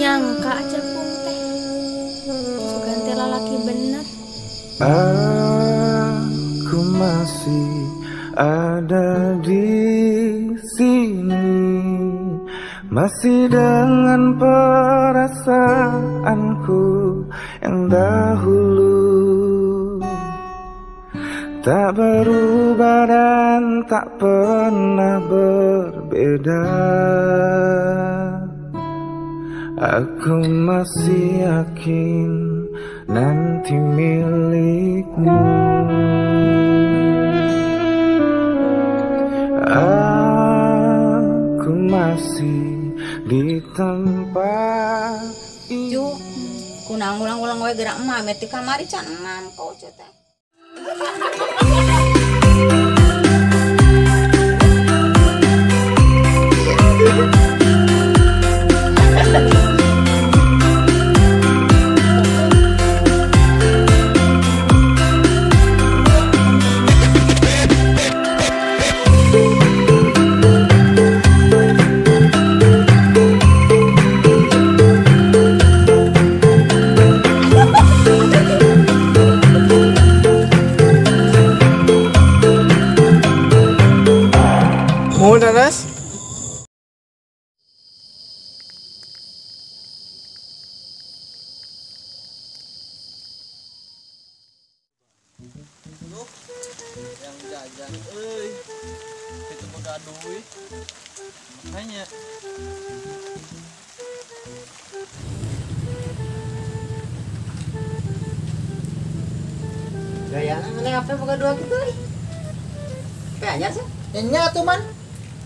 Nyangka aja pung teh. Sugan teh lalaki bener. Aku masih ada di sini, masih dengan perasaanku yang dahulu. Tak berubah dan tak pernah berbeda. Aku masih yakin nanti milikmu. Aku masih di tempat ini. Cu, kunang ulang-ulang we gerak emak, meti kamari can enam kau teh. Nanas. Loh, yang jajan, euy. Itu boga duit. Makanya. Gayana mana apa boga dua gitu euy? Pe anyar sih? Nya tuh man.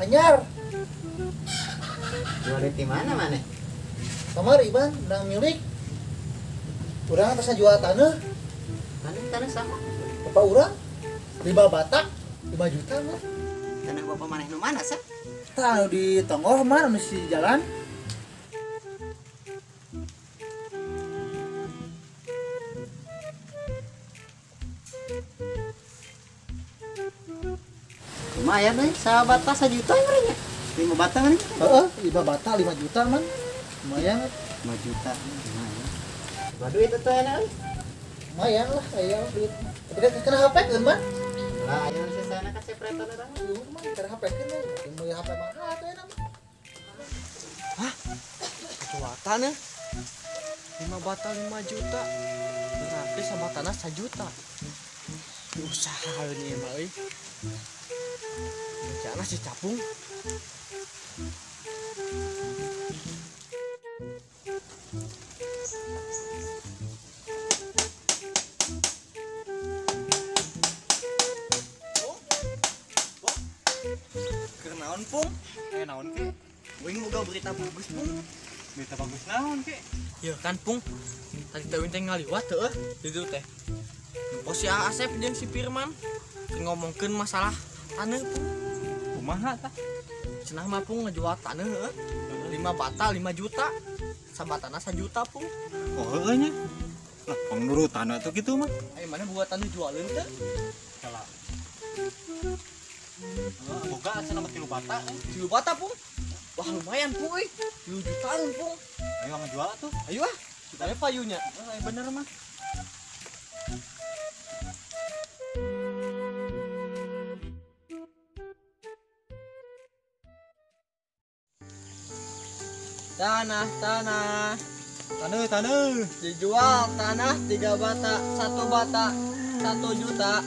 Anyar. Jual di mana mana? Kamari ban, urang milik. Urang atasnya jual tanah. Tanah tanah sama. Bapak urang 5 batak, 5 juta mah. Tanah bapak maneh nu mana sah? Tah di Tonggoh mah nu si jalan. Lumayan nih, sabata 1 juta merenya. 5 bata kan? Heeh, 5 bata 5 juta man. Lumayan. 5 juta lumayan. Coba duit itu enak. Lumayan lah, aya duit. Tapi kan kena HP kan, man? Lah, aya sesana ka sepretan urang. Ieu mah kena HP kan, meuli HP mahal atuh enak mah. Hah? Cuata nih. 5 bata 5 juta. Berarti sabatana 1 juta. Usaha ini mah euy. Jangan si capung. Keur naon pung? Naon ke? Uing boga berita bagus pung. Berita bagus naon ke? Ya kan pung. Tadi teh uing teh ngaliwat heueuh di ditu teh. Oh si Asep jeung si Firman ngomongkeun masalah tanah pung. Kumaha tah? Cenah mah pung ngejual tanah heueuh. 5 bata 5 juta. Sabatana 1 juta pung. Oh heueuh nya. Lah pang nurutan atuh kitu mah. Aya mana buat tanah jualeun teh? Salah. Boga cenah mah 3 bata. 3 bata pung. Wah lumayan pung euy. 3 jutaan pung. Ayo ngejual atuh. Ayo ah. Kita payunya. Heeh, bener mah. Tanah, tanah. Tanah, tanah. Dijual tanah 3 bata, 1 bata 1 juta.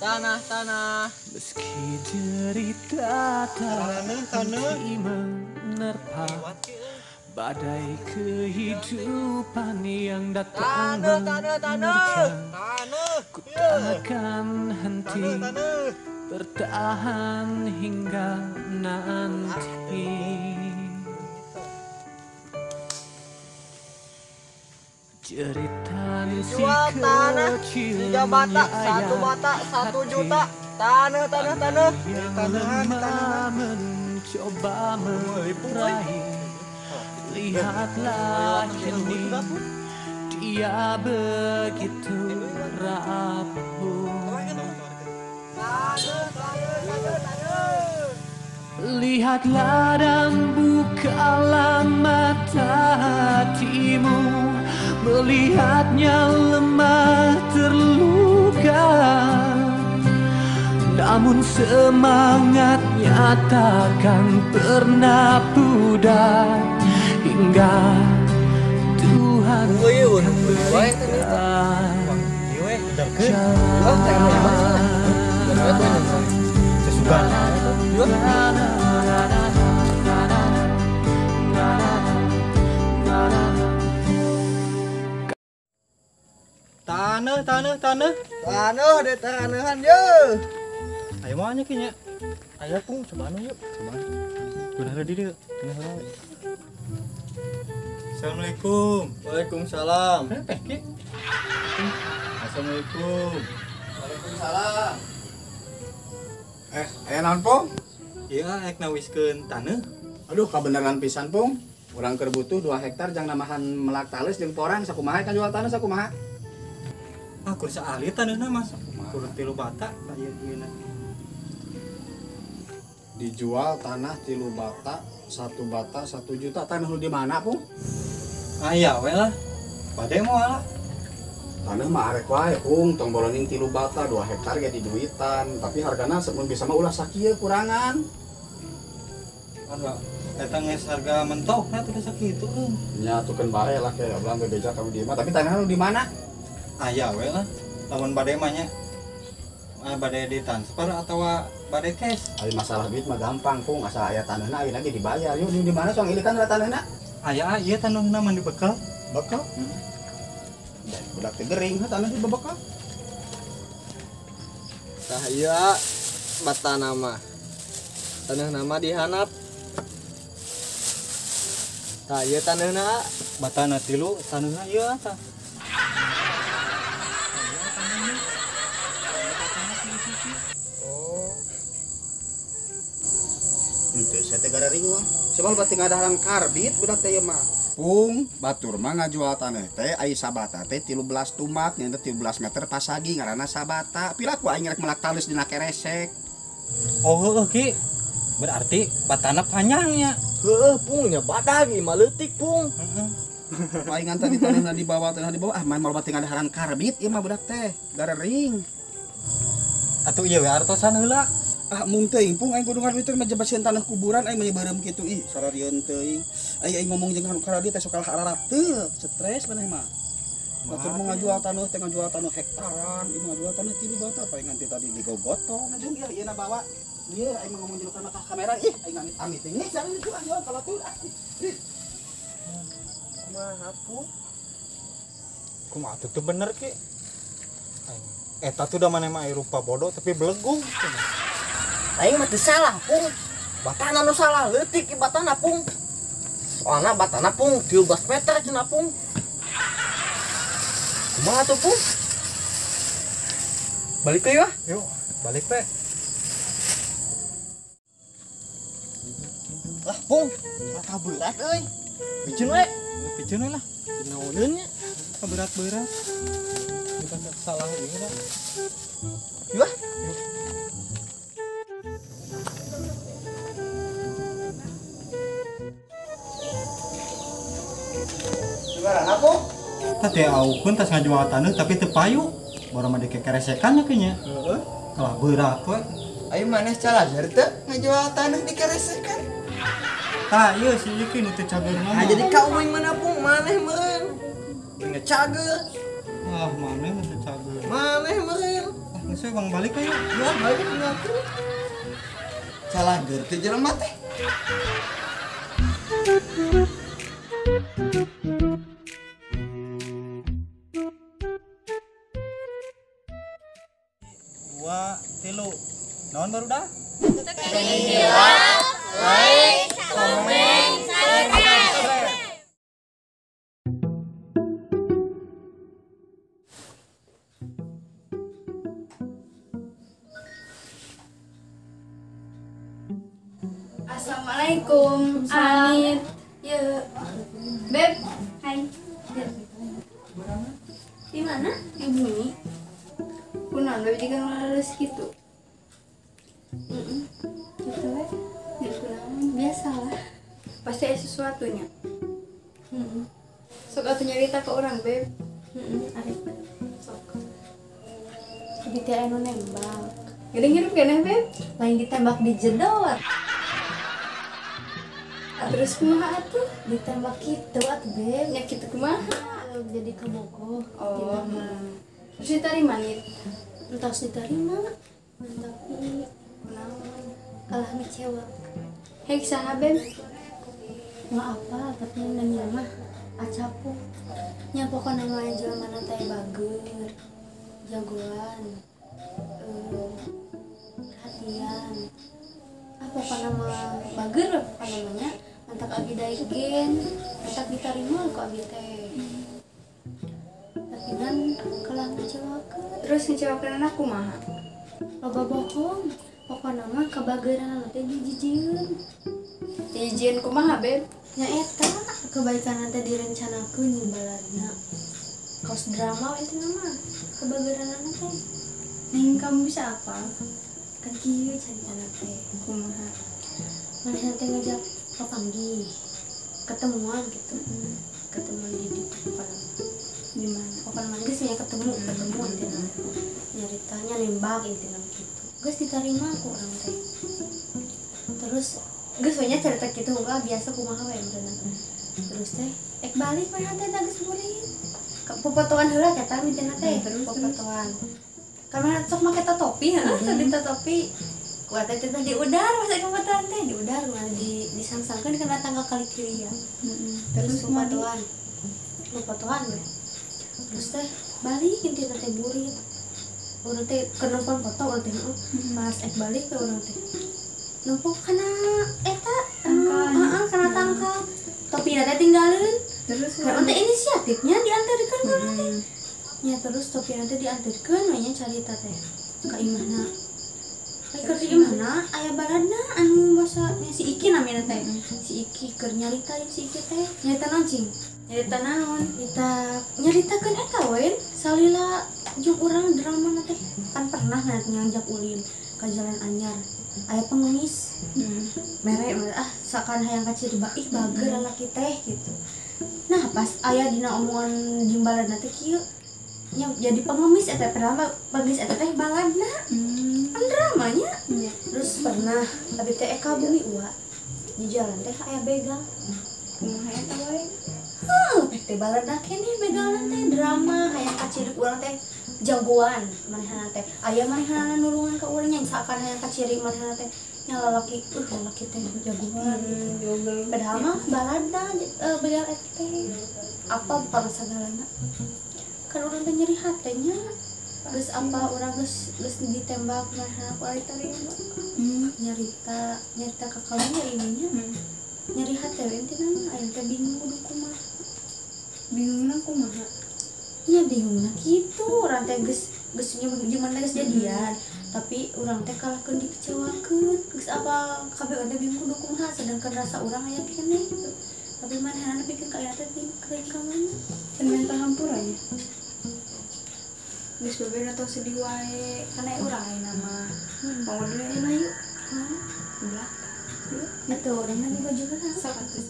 Tanah, tanah. Meski derita tak henti menerpa, badai kehidupan yang datang menerjang, ku takkan henti bertahan hingga nanti. Cerita si tanah kecil 3 bata, 1 bata 1 juta. Tanah, tanah, tanah. Tanah mencoba meraih. Lihatlah kini dia begitu rapuh. Lihatlah dan bukalah mata hatimu, melihatnya lemah terluka, namun semangatnya takkan pernah pudar hingga Tuhan berikan jalan. Taneuh, taneuh, taneuh. Taneuh deh taneuhan ye. Ayo mau nya kinya. Ayo pung cobaan yuk. Cobaan. Udah di dieu. Assalamualaikum. Waalaikumsalam. Teh Ki. Assalamualaikum. Waalaikumsalam. Aya naon Pung? Ieu rek nawiskeun taneuh. Aduh, kabeneran pisan Pung. Urang keur butuh 2 hektar jang namahan melak tales jeung porang sakumaha kan jual taneuh sakumaha. Ah, kur saali taneuhna Mas. Kur 3 bata ieu ieu. Dijual tanah 3 bata, 1 bata 1 juta. Tanah lu di mana, Pung? Ah iya we lah. Bade moal lah. Tanah mah arek wae, Pung. Tong boloning 3 bata 2 hektar ge diduitan, tapi hargana mun bisa mah ulah sakieu kurangan. Harga eta geus harga mentok na teh sakitu euy. Nya tukeun bae lah ke abang bebeja kamu di mah, tapi tanah lu di mana? Ah iya we lah. Lamun bade mah nya bade ditransfer atawa bade cash. Ari masalah duit mah gampang, Pung, asal aya tanahna ayeuna ge dibayar. Yuk di mana soang ilikan lah tanahna? Aya ieu tanahna mah dibekal. Bekal? Budak teh gering tanah di bebekal. Tah ieu bata nama. Tanah nama dihanap. Tah ieu tanahna batana 3, tanahna ieu tah. Oh. Henteu sia teh gararing mah. Sebab bati ngadaharan karbit budak teh ieu mah. Pung, batur mah ngajual tanah teh ai sabata teh 13 tumak nya 13 meter pasagi ngaranna sabata. Piraku aing rek melak tales dina keresek. Oh heueuh Ki. Berarti batana panjang nya. Heueuh Pung nya badag ieu mah leutik Pung. Heeh. Palingan tadi tanahna di bawah ah mah moal bati ngadaharan karbit ieu mah budak teh garering. Atuh ieu we artosan heula. Ah mung teuing Pung aing kudu ngaduiteun mah jebasieun tanah kuburan aing mah beureum kitu ih sararieun teuing. Aing aing ngomong jeung karadi teh sok kalah ararateuh, stres maneh mah. Batur mah ngajual tanah teh ngajual tanah hektaran, ieu ngajual tanah 3 bata palingan teh tadi digogotong. Jeung ieu ieu na bawa. Ieu aing mah ngomong jeung kana kamera ih aing amit-amit teh geus jangan itu ah kalau tuh. Kumaha Pung? Kumaha tuh bener Ki. Eta tuh da maneh mah rupa bodoh tapi belegung. Aing mah teu salah, Pung. Batana nu salah leutik ieu batana, Pung. Soalna batana, Pung, 13 meter cenah, Pung. Kumaha tuh, Pung? Balik deui ah. Yuk, balik we. Lah, Pung, rata berat euy. Piceun we. Piceun we lah. Naoneun nya? Berat-berat. Bukan salah ieu lah. Yuk ah. Teh aukeun tas ngajual taneuh tapi teu payu. Baru mah dikekeresekan nya kayaknya. Heeh. Kalah berat we. Ayo maneh calager teu ngajual taneuh dikeresekan. Tah ieu si ieu nu teu cager mah. Ah jadi ka uing mana Pung maneh meureun. Uing cager. Ah maneh nu teu cager. Maneh meureun. Ah geus we bang balik ayo. Ya balik tinggalkeun. Calager teu jelema teh. Naon baru dah? Like, comment, subscribe. Assalamualaikum, Anit. Ya, Beb, hai. Di mana? Di bumi. Kunaon Beb juga ngeles gitu. Gitu we. Ya kunaon, biasalah. Pasti ada sesuatunya. Sok atuh nyarita ke orang, Beb. Arek. Sok. Abi teh anu nembak. Geuning hirup keneh, Beb. Lain ditembak dijedot. Terus kumaha atuh? Ditembak kitu atuh, Beb. Nya kitu kumaha? Jadi kabogoh. Oh. Terus diterima nih. Entos diterima. Tapi kunaon? Kalah ngecewa. Hei saha, Beb? Nggak apa, tapi nanya mah acapu. Nya pokona mah jelema teh bager, jagoan, perhatian. Ah pokona mah bager pokona mah nya. Mantak abi daek gen, mantak ditarima ku abi teh. Tapi kan kalah ngecewakeun. Terus ngecewakeun anak kumaha? Loba bohong. Pokona mah kabageran teh dijijieun. Dijijieun kumaha, Beb? Nya eta kebaikan teh direncanakeun jeung baladna. Kaos drama we intina mah kabageran teh. Neng kamu bisa apa? Kan kieu caritana teh. Kumaha? Manehna teh ngajak papanggih. Ketemuan gitu. Ketemuan di pokona. Di mana? Pokona mah geus nya ketemu, ketemu intina. Nyaritanya nembak intina gitu. Geus ditarima ku urang teh. Terus geus we nya carita kitu unggah biasa kumaha we beunang. Terus teh ek balik manehna teh da geus burit. Popotoan heula eta mintena teh, terus popotoan. Kan manehna sok make topi heuh, sok ditotopi. Ku teh teh diudar masa popotoan teh diudar mah di disangsangkeun kana tangga kali kiri ya. Terus popotoan. Popotoan we. Terus teh balik intina teh burit. Urang teh keur nonton foto urang teh heuh. Pas ek balik we urang teh numpuk kana eta heeh kana tangkal. Topina teh tinggalin. Terus kan teh inisiatifnya diantarkeun ku urang teh. Nya terus topina teh diantarkeun we nya carita teh ka imahna. Ai keur di imahna aya baladna anu basa nya si Iki namina teh. Si Iki keur nyarita jeung si Iki teh. Nyarita naon cing? Nyarita naon? Nyaritakeun eta we salila jeung urang drama teh. Kan pernah ngajak ulin ka jalan anyar. Aya pengemis. Mere ah sakan hayang kaciri ih bager lalaki teh gitu. Nah, pas aya dina omongan jeung baladna teh kieu nya jadi pengemis eta drama pengemis eta teh baladna. Kan dramanya. Terus pernah abi teh ka bumi ua. Di jalan teh aya begal. Kumaha eta wae? Heuh, teh baladna keneh begalna teh drama hayang kaciri urang teh jagoan manehna teh. Aya manehna nulungan ka urang nya sakan hayang kaciri manehna teh nya lalaki lalaki teh jagoan. Padahal mah baladna begal eta teh. Apa bukan sagalana. Kan urang teh nyeri hate nya. Geus apa urang geus ditembak manehna ku ari tarima. Nyarita nyarita ka kamu ya ieu nya. Nyeri hate we intina mah aya teh bingung kudu kumaha. Bingungna kumaha? Nya bingungna kitu urang teh geus geus jeung maneh geus jadian. Tapi urang teh kalahkeun dikecewakeun. Geus apa kabeh urang teh bingung kudu kumaha sedangkan rasa urang aya keneh gitu. Tapi manehna pikeun ka aya teh teuing ka mana? Teu minta hampura nya. Geus bebe atau sedih wae kana urang ayeuna mah. Bangun dulu ayeuna yuk. Kumaha? Belakang. Atuh urang mah baju heula. Sok atuh.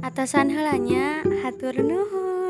Atasan heula nya hatur nuhun.